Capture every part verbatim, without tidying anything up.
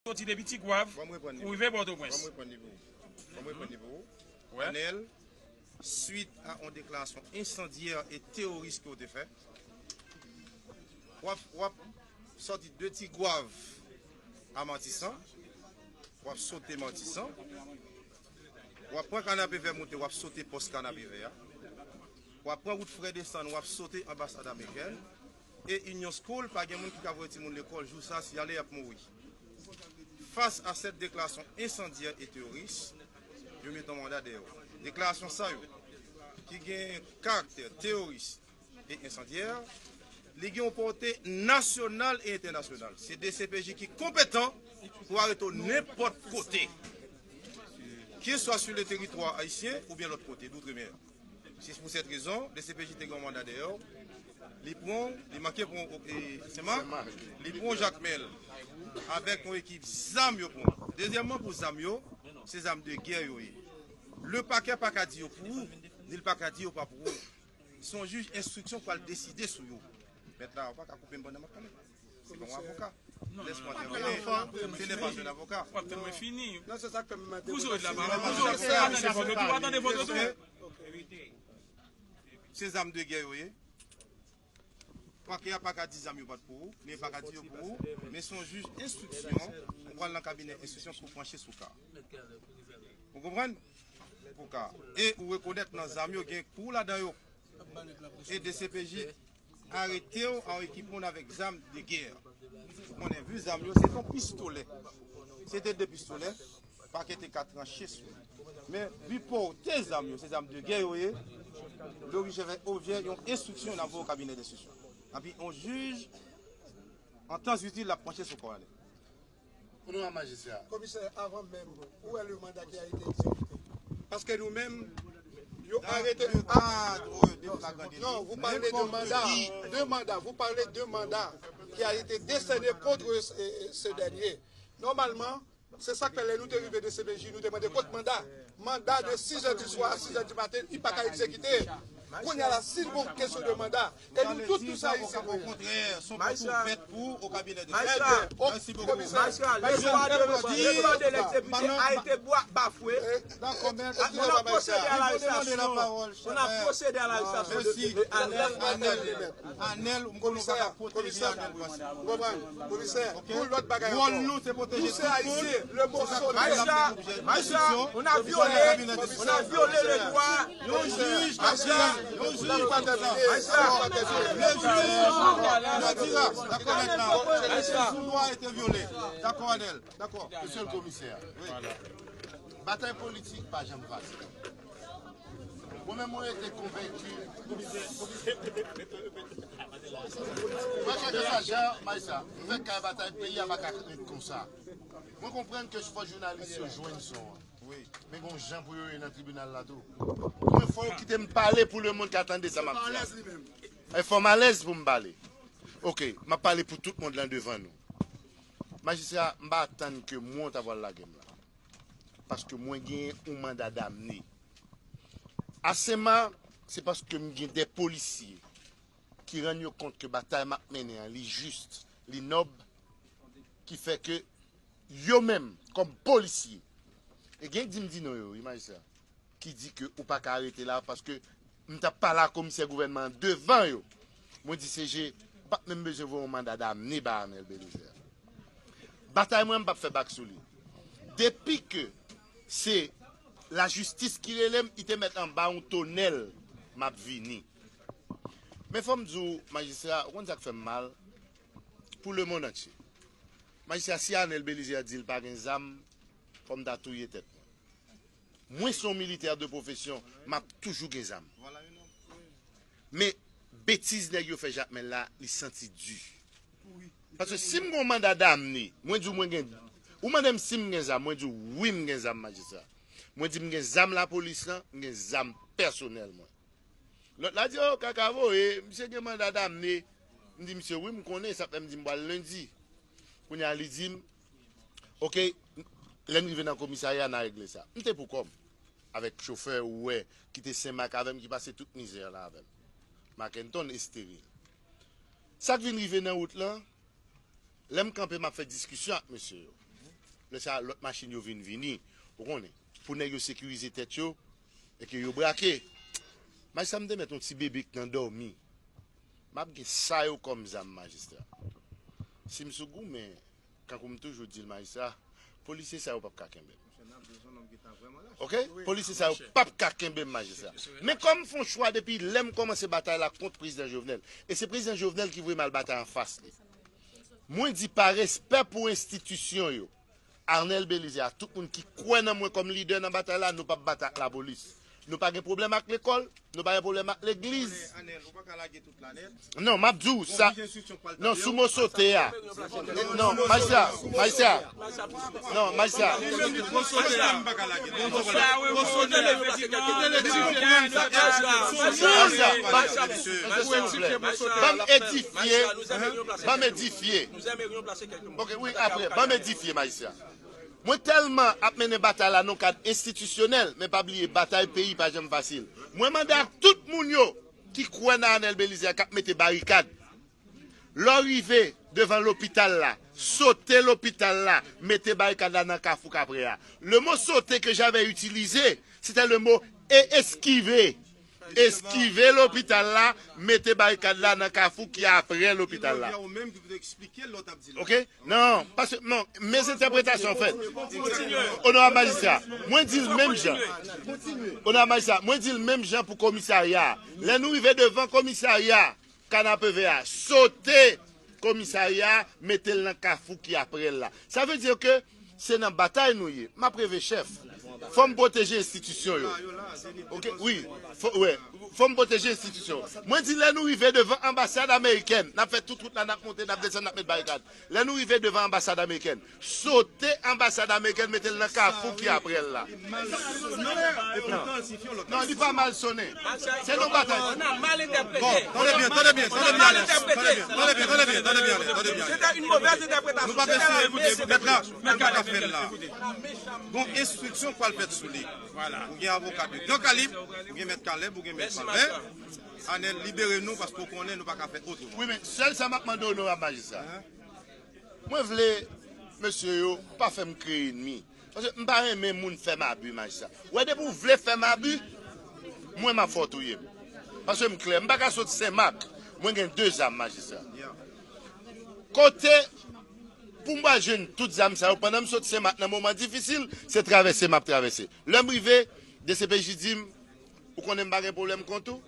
Soti depi Tigwav pou rive Pòtoprens. Ban m reprann li pou ou. Ban m reprann li pou ou. Wè. Anèl, swit a yon deklarasyon ensandyè e teworis ke w te fè, w ap, w ap sòti de Tigwav a Matisan, w ap sote Matisan, w ap pran Kanapevè monte, w ap sote pòs Kanapevè a, w ap pran wout Frè desann, w ap sote anbasad amerikèn, e Union School, pa gen moun ki ka voye timoun lekòl jou sa, si y ale, y ap mouri. Fas a sèt deklarasyon ensandyè e teworis, yo mete yon manda dèyè w. Deklarasyon sa yo, ki gen karaktè teworis e ensandyè, li gen yon pòte nasyonal e entènasyonal. Se D C P J ki konpetan pou arete w nenpòt kote, ke swa sou le teritwa ayisyen oubyen lòt kote, doutremer. Se pou sèt rezon, D C P J te gen yon manda dèyè w. Li pran, li manke pran, e, Senmak, li pran Jakmèl avèk yon ekip zam yo pran. Dezyèmman, pou zam yo, se zam de gè yo ye. Le pakè pa ka di yo pou ou, ni l pa ka di yo pa pou ou. Se yon jij enstriksyon k pral deside sou yo. Mèt la, ou pa ka koupe m pandan m ap pale. Se pa yon avoka. Lèsmwa tèmine. Se ne pa yon avoka. W ap fè mwen fini. Non, se sa ke m mande. Pou Zoe la, pa pou Zoe. Atande vòt, atande vòt. Se zam de gè yo ye. Pakè a pa ka di zam yo pa t pou ou, men pa ka di yo pou ou, men se yon jij enstriksyon, ou pral nan kabinè enstriksyon pou w panche sou ka. Ou konprann? Pou ka. E ou rekonèt nan zam yo gen kou ladan yo. E D C P J arete w a yon ekip moun avèk zam de gè. Ou konnen, vi zam yo, se t yon pistolè. Se te de pistolè, pakè te ka tranche sou li. Men, vi pòte zam yo, se zam de gè yo ye, yo oblije fè objè yon enstriksyon, n ap voye w kabinè enstriksyon. Epi, yon jij, an tan itil, l ap panche sou kò a nèg. Pou nou, majistra. Komisè, avan menm, ou wè le manda ki a été exécuté. Paske nou menm, yo arete. Non, vous parlez de mandat. Deux mandats. Vous parlez de mandat qui a été décerné contre ce, ce dernier. Normalman, se sa k fè lè nou te rive de C P J, nou te mande kot manda. Manda de sis è di swa a sis è di maten, li pa ka egzekite. Kounye a la, si l gon kesyon de manda, e nou tout, tout sa isi nou ye. Majistra, majistra, le droit de réponse, le droit de l'exécutif a été bafoué. On a procédé à l'arrestation. On a procédé à l'arrestation de, de Anel. Anel, ou konnen w pa ka pwoteje Anel Prince. Ou konprann? Komisè, pou lòt bagay ankò. Wòl nou, se pwoteje tout moun. Majistra, majistra, on a violé, on a violé le droit. Yon jij, majistra, yon jij pa fè sa. Majistra. Le jij, le dira. Dakò, mentnan. Sou lwa ete vyole. Dakò, Anel. Dakò. Mesye le komisè. Wi. Batay politik pa janm fasil. Mwen menm, mwen rete konvenki. Mwen, kèlkeswa jan, Maysa, m fèk kay batay, peyi a pa ka ret konsa. Mwen konprann ke fò jounalis yo jwenn son an. Men gon jan pou yo ye nan tribinal la tou. Mwen, fò yo kite m pale pou lemonn ka tande sa m ap di a. E fò m alèz pou m pale. Oke, m ap pale pou tout mond lan devan nou. Majistra, m pa atann ke mwen w ta pral lage m la. Paske mwen gen yon manda damne. Asema, se paske m gen de polisye ki rann yo kont ke batay m ap mennen an, li jis, li nòb, ki fè ke yo menm, kòm polisye, e gen di m di non yo, wi, majistra, ki di ke ou pa ka rete la, paske m t ap pale a komisè gouvènman an devan yo. Mwen di C G, m p ap menm bezwen voye yon manda damne ba Anel Belizaire. Batay mwen, m p ap fè bak sou li. Depi ke se lajistis ki rele m, li te mèt anba yon tonèl, m ap vini. Men fò m di w, majistra, ou konn sa k fè m mal? Pou lemonn antye. Majistra, si Anel Belizaire di l pa gen zam, fò m ta touye tèt mwen. Mwen se yon militè de pwofesyon, m ap toujou gen zam. Men betiz nèg yo fè Jakmèl la, li santi di. Paske si m gon manda damne, mwen di w mwen gen, ou mande m si m gen zam, mwen di w wi m gen zam, majistra. Mwen di m gen zam lapolis lan, m gen zam pèsonèl mwen. Lòt la di, o, kaka voye, misye gen manda damne. M di misye, wi, m konnen, sa fè m di m pral lendi. Kounye a, li di m, oke, lè n rive nan komisarya, n a regle sa. M te pou kò m, avèk chofè ou wè ki te Senmak avè m, ki pase tout mizè la avè m. Mackenton esteril. Sa k vin rive nan wout lan, lè m kanpe, m ap fè diskisyon ak mesye yo. Lè sa a, lòt machin yo vin vini. Ou konnen, pou nèg yo sekirize tèt yo, e ke yo brake. Majistra, m te mèt yon ti bebe k nan dòmi. M ap gen sa yo kòm zam, majistra. Si m sou goumen, kankou m toujou di l, majistra, polisye sa yo p ap ka kenbe m. Oke? Polisye sa yo p ap ka kenbe m, majistra. Men kòm m fè yon chwa depi lè m kòmanse batay la kont prezidan Jovenel, e se prezidan Jovenel ki voye m al batay anfas li. Mwen di pa respè pou enstitisyon yo, Arnel Belizaire, a tout moun ki kwè nan mwen kòm lidè nan batay la, nou p ap batay ak lapolis. Nou pa gen pwoblèm ak lekòl, nou pa gen pwoblèm ak legliz. Non, m ap di w sa. Non, sou mo sote a. Non, majistra, majistra. Non, majistra. Majistra, ban m edifye. Ban m edifye. Ok, wi, apre, ban m edifye, majistra. Mwen tèlman ap mennen batay la nan yon kad enstitisyonèl, men pa bliye, batay peyi pa janm fasil. Mwen mande ak tout moun yo ki kwè nan Arnel Belizaire k ap mete barikad. Lè w rive devan lopital la, sote lopital la, mete barikad la nan kafou Kaprè a. Le mot sauter que j'avais utilisé, c'était le mot e- esquiver. Eskive lopital la, mete barikad la nan kafou ki apre lopital la. Oke? Non, paske, non, mes interpretations, an fèt. Onorab majistra, mwen di l menm jan. Onorab majistra, mwen di l menm jan pou komisarya a. Lè nou rive devan komisarya, Kanapevè a, sote komisarya a, mete l nan kafou ki apre l la. Sa vle di ke se nan batay nou ye. M ap reve chèf. Fò m pwoteje enstitisyon yo. Oke, wi. Fò, wè. Fò m pwoteje enstitisyon yo. Mwen di lè nou rive devan anbasad amerikèn, n ap fè tout wout la, n ap monte, n ap desann, n ap met barikad. Lè nou rive devan anbasad amerikèn, sote anbasad amerikèn, mete l nan kafou ki apre l la. Non, li pa mal sonnen. Se yon batay. Bon, tande byen, tande byen, tande byen, Alès. Tande byen, tande byen, tande byen, tande byen, Alès, tande byen, Alès. Nou p ap eseye pou mèt la, mèt la ka fè l la. Gon enstriksyon k pral fèt sou li. Ou gen avoka de gran kalib, ou gen mèt Kalèb, ou gen mèt Palmè. Anèl, libere nou paske w konnen nou pa ka fè otreman. Wi, men sèl sa m ap mande onorab majistra. Mwen vle mesye yo pa fè m kreye ènmi. Paske m pa renmen moun fè m abi, majistra. Ou wè, depi w vle fè m abi, mwen m ap fè w touye m. Paske m klè, m pa ka sot Senmak, mwen gen de zam, majistra. Kote pou m pral jwenn tout zam sa yo, pandan m sot Senmak nan moman difisil, se travèse m ap travèse. Lè m rive, D C P J di m, ou konnen m pa gen pwoblèm kont ou,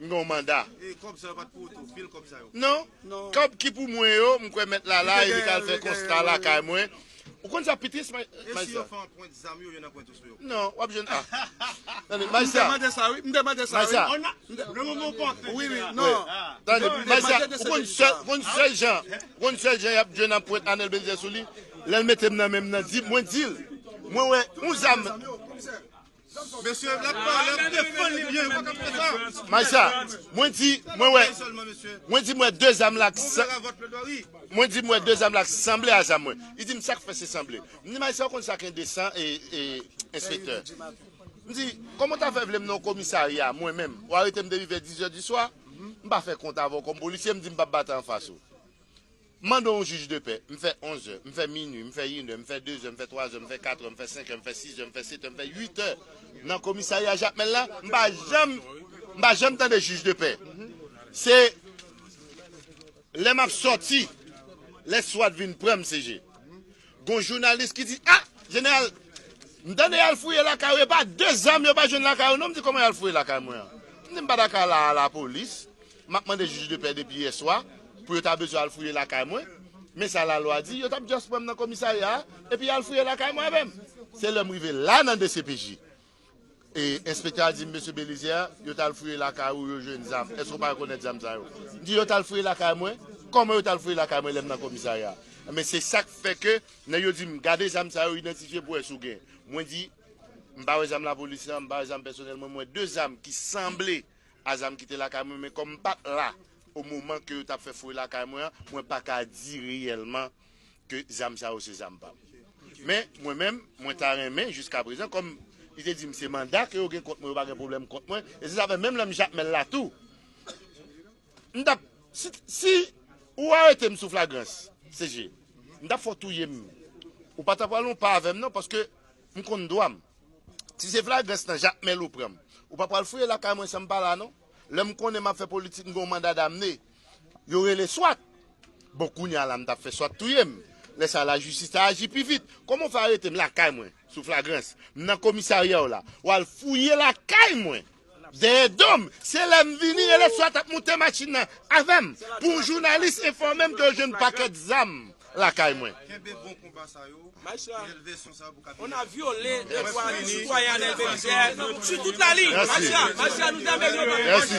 m gen yon manda. E kòb sa yo pa t pou ou tou, pil kòb sa yo? Non. Non. Kòb ki pou mwen yo, m kwè mèt la la, e li k al fè konsta lakay mwen. Ou konn sa pi tris, ma-, majistra? E si yo fè anprent zam yo, yo nan pwent sou yo? Non, w ap jwenn, a. Tande, majistra. M te mande sa, wi. M te mande sa, wi. Majistra. Wi, wi, non. Tande, majistra, ou konn sèl, konn sèl jan, ou konn sèl jan y ap jwenn anprent Anèl Belizaire sou li? Lè l mete m nan men m nan, di, mwen di l, mwen wè yon zam. Mesye, l ap pale, l ap defann li byen, ou pa ka fè sa. Majistra, mwen di, mwen wè, mwen di, mwen wè de zam la k sa-, mwen di, mwen wè de zam la k sanble a zam mwen. Li di m, sa k fè se sanble? M di, majistra, ou konn sa k endesan, e, e, enspektè? M di, kòman w ta fè vle m nan yon komisarya, mwen menm, ou arete m depi vè dizè di swa, m pa fè kont avè w kòm polisye, m di m p ap batay anfas ou. M mande yon jij de pè, m fè onz è, m fè minui, m fè inè, m fè dezè, m fè twazè, m fè katrè, m fè senkè, m fè sizè, m fè setè, m fè uitè nan komisarya Jakmèl la, m pa janm, m pa janm tande jij de pè. Se lè m ap sòti, lè swat vin pran m, C G. Gon jounalis ki di, a, jeneral, m tande y al fouye lakay ou, e pa de zam yo pa jwenn lakay ou non. M di, kòman y al fouye lakay mwen an? M di, m pa ta ka la a lapolis. M ap mande jij de pè depi yè swa pou yo ta bezwen al fouye lakay mwen. Men sa lalwa di, yo t ap just pran m nan komisarya a, epi y al fouye lakay mwen avè m. Se lè m rive la nan D C P J. E enspektè a di m, mesye Belizaire, yo t al fouye lakay ou, yo jwenn zam. Èske w pa rekonèt zam sa yo? M di, yo t al fouye lakay mwen? Kòman yo t al fouye lakay mwen lè m nan komisarya a? Men se sa k fè ke nèg yo di m, gade zam sa yo, idantifye pou wè si w gen. Mwen di, m pa wè zam lapolis lan, m pa wè zam pèsonèl mwen, mwen wè de zam ki sanble a zam ki te lakay mwen, men kòm m pa t la o moman ke yo t ap fè fouye lakay mwen an, mwen pa ka di reyèlman ke zam sa yo se zam pa m. Men, mwen menm, mwen ta renmen, jiskaprezan, kòm li te di m se manda ke yo gen kont mwen, yo pa gen pwoblèm kont mwen, e se sa fè menm lè m Jakmèl la tou, m t ap, si, si ou arete m sou flagrans, C G, m t ap fè w touye m. Ou pa ta pral yon pa avè m non, paske m konn dwa m. Si se flagrans nan, Jakmèl ou pran m. Ou pa pral fouye lakay mwen san m pa la non. Lè m konnen m ap fè politik, m gen yon manda damne. Yo rele swat. Bon, kounye a la, m t ap fè swat touye m. Lè sa, lajistis ta aji pi vit. Kòman w fè arete m lakay mwen, sou flagrans? M nan komisarya w la. W al fouye lakay mwen. Dèyè do m. Se lè m vini, rele swat ap moute machin nan avè m. Pou yon jounalis enfòme m ke yo jwenn pakèt zam lakay mwen. Kenbe bon konba sa yo. Maistra, on a violé les droits du citoyen en Belize sur toute la ligne. Merci. Maistra, maistra, nous aimons. Merci.